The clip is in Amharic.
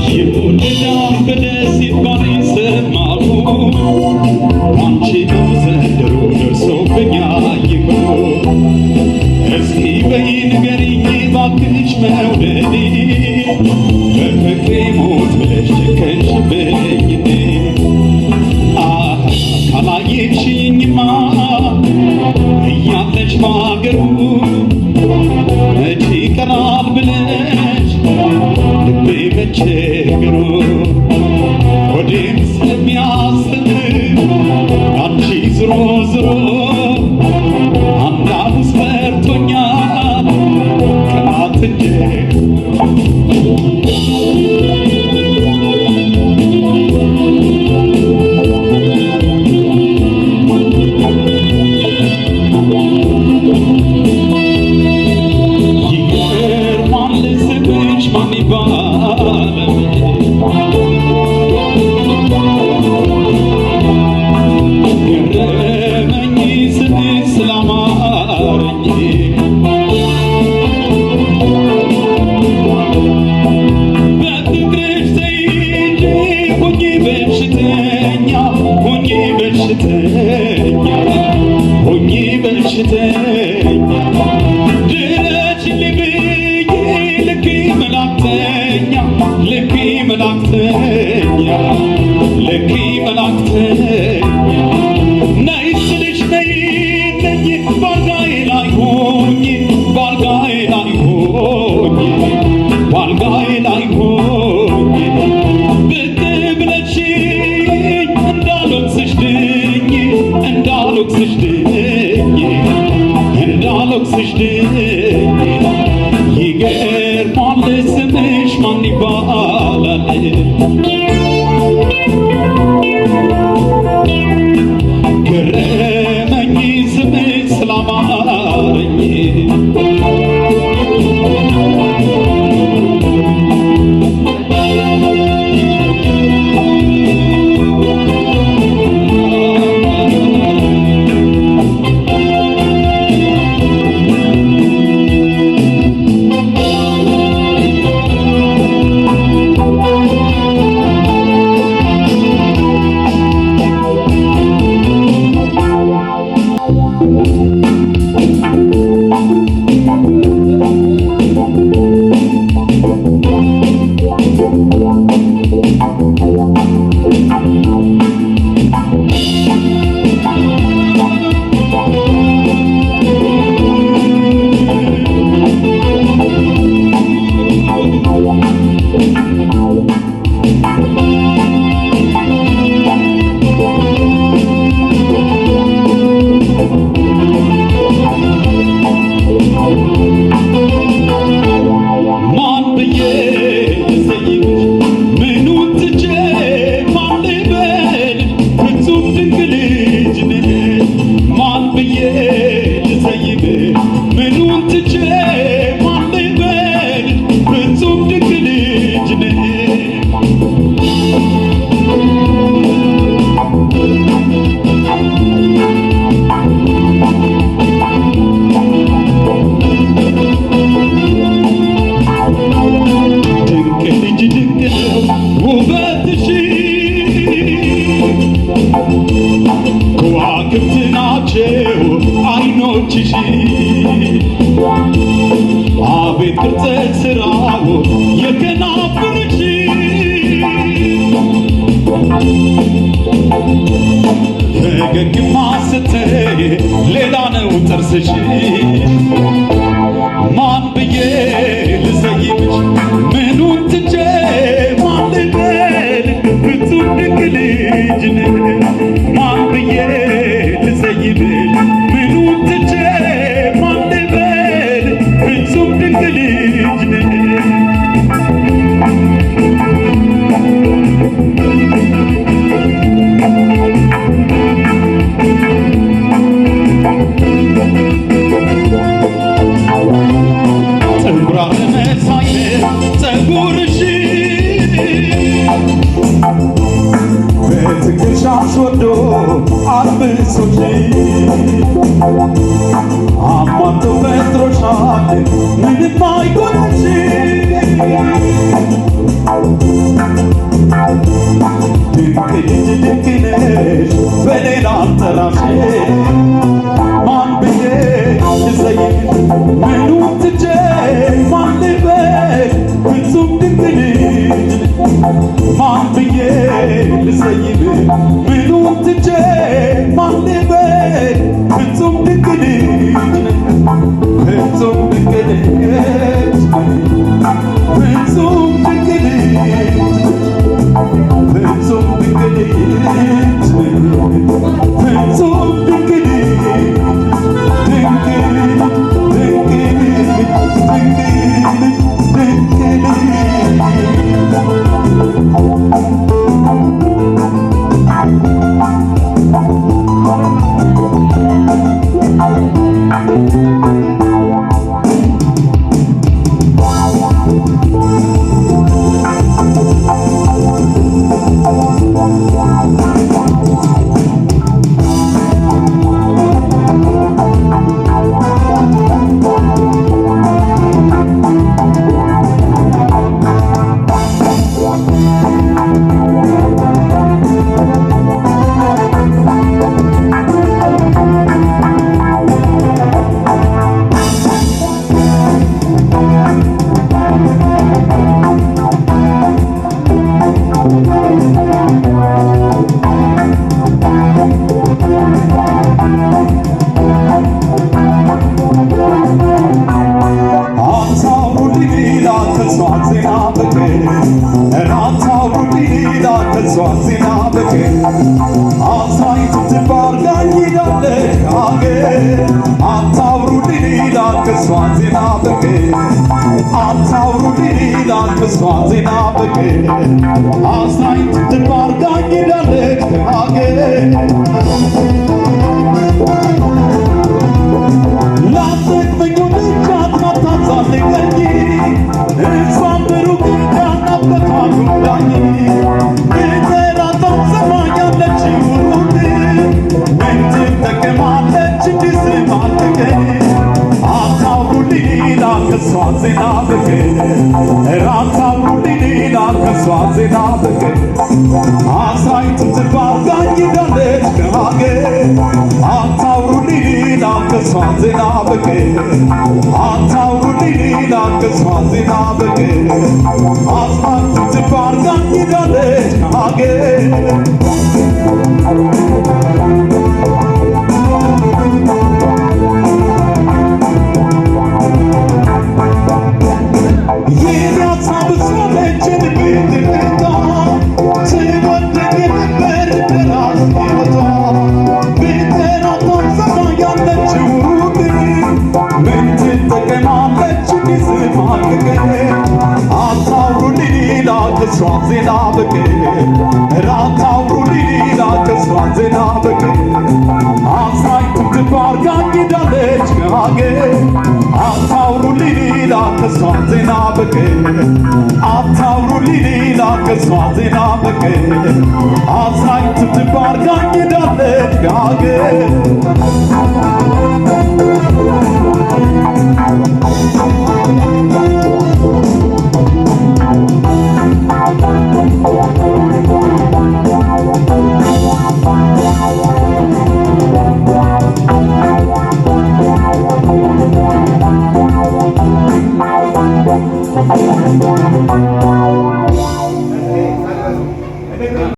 ይወደዳል ሲባል ይሰማሁ፣ አንቺ ነው ዘንድሮ ደርሶብኛል ይሁን። እስኪ በይ ንገሪኝ ባክሽ መውደዴ፣ በፍቅሬ ሞት ብለሽ ጨከንሽብኝ እንዴ? አህ ካላየሽኝማ እያለሽ ባገሩ፣ መቼ ይቀራል ብለሽ ልቤ መቸገሩ፣ ሆዴም ስለሚያስብ አንቺ ዝሮ ዝሮ አንድ ሐሙስ ፈርቶኛል ቀናት እንጂ። ይገርማል ስምሽ ማን ይባላል? ገረመኝ ስምሽ ስላማረኝ፣ በፍቅርሽ ተይዤ ሆኜ በሽተኛ፣ ሆኜ በሽተኛ፣ ሆኜ በሽተኛ፣ ድረሽልኝ ብዬ ልኬ መላክተኛ፣ ልኬ መላክተኛ፣ ልኬ መላክተኛ፣ ነይ ስልሽ ነይልኝ ባልጋዬ ላይ ሆኜ፣ ባልጋዬ ላይ ሆኜ፣ ባልጋዬ ላይ ሆኜ፣ ብቅ ብለሽኝ እንዳልወቅስሽ ድኜ፣ እንዳልወቅስሽ ድኜ፣ እንዳልወቅስሽ ድኜ። ይገርማል ስምሽ ማን ይባላል? ገረመኝ ስምሽ ስላማረኝ። ማን ብዬ ልሰይምሽ? ምኑን ትቼ ማን ልበል? ፍጹም ድንቅ ልጅ ነሽ። ማን ብዬ ልሰይምሽ? ምኑን ትቼ ማን ልበል? ፍጹም ድንቅ ልጅ ነሽ። ድንቅ ልጅ ድንቅ ነው ውበትሽ፣ ከዋክብት ናቸው አይኖችሽ። አቤት ቅርጸ ስራው የከናፍርሽ፣ ፈገግማ ስትይ ሌላ ነው ጥርስሽ። ማን ብዬ ልሰይምሽ? ምኑን ትቼ ማን ልበል? ፍጹም ድንቅ ልጅ ነሽ። ማን ብዬ ልሰይምሽ? ምኑን ትቼ ማን ልበል? ፍጹም ድንቅ ልጅ ነሽ። ራስ ወዶ አልብሶሽ አሟልቶ ፈጥሮሻል ምንም አይጎልሽ። ድንቅ ልጅ ድንቅ ነሽ በሌላ አልጠራሽ፣ ማን ብዬ ልሰይምሽ? ምኑን ትቼ ማን ልበል? ፍጹም ድንቅ ልጅ። ማን ብዬ ልሰይምሽ? ምኑን ትቼ ማን ልበል? ፍጹም ድንቅ ልጅ፣ ፍጹም ድንቅ ልጅ፣ ፍጹም ድንቅ ልጅ፣ ፍጹም ድንቅ ልጅ፣ ፍጹም ድንቅ ልጅ፣ ድንቅ ልጅ፣ ድንቅ ልጅ፣ ድንቅ ልጅ፣ ድንቅ ልጅ። አታውሩልኝ ሌላ ከሷ ዜና በቀር፣ ኧረ አታውሩልኝ ሌላ ከሷ ዜና በቀር። አስራይቱ ትባር ጋር ሄዳለች አገር። አታውሩልኝ ሌላ ከሷ ዜና በቀር፣ አታውሩልኝ ሌላ ከሷ ዜና በቀር። አስራይቱ ትባር ጋር ሄዳለች አገር። ላትጠቅመኝ ወድጃት አታዛልቀኝ፣ እሷም ብሩክ ናፍቀቷ ጉዳኝ። ብጠራታም ሰማኛለች ሩቅ፣ ምን ትጠቀማለች እንዲህ ስማቅቅ? አታውሩልኝ ሌላ ከሷ ዜና በቀር፣ ኧረ አታውሩልኝ ሌላ ከሷ ዜና በቀር። አስራይቱ ትባል ጋር ሄዳለች ከሀገር። አታውሩልኝ ሌላ ከሷ ዜና በቀር፣ አታውሩልኝ ሌላ ከሷ ዜና በቀር። አስራይቱ ትባል ጋር ሄዳለች ከሀገር። የኔ ሀሳብ እሷ ነች፣ የልቤ ትርታ። ትወደኝ ነበር እንደራስ ሕይወቷ። ብጠራታም ሰማኛለች ሩቅ፣ ምን ትጠቀማለች እንዲህ ስማቅቅ? አታውሩልኝ ሌላ ከሷ ዜና በቀር፣ ኧረ አታውሩልኝ ሌላ ከሷ ዜና በቀር። አስራይቱ ትባር ጋር ሄዳለች ከሀገር። አታውሩልኝ ሌላ ከሷ ዜና በቀር፣ አታውሩልኝ ሌላ ከሷ ዜና በቀር። አስራይቱ ትባር ጋር ሄዳለች ከሀገር።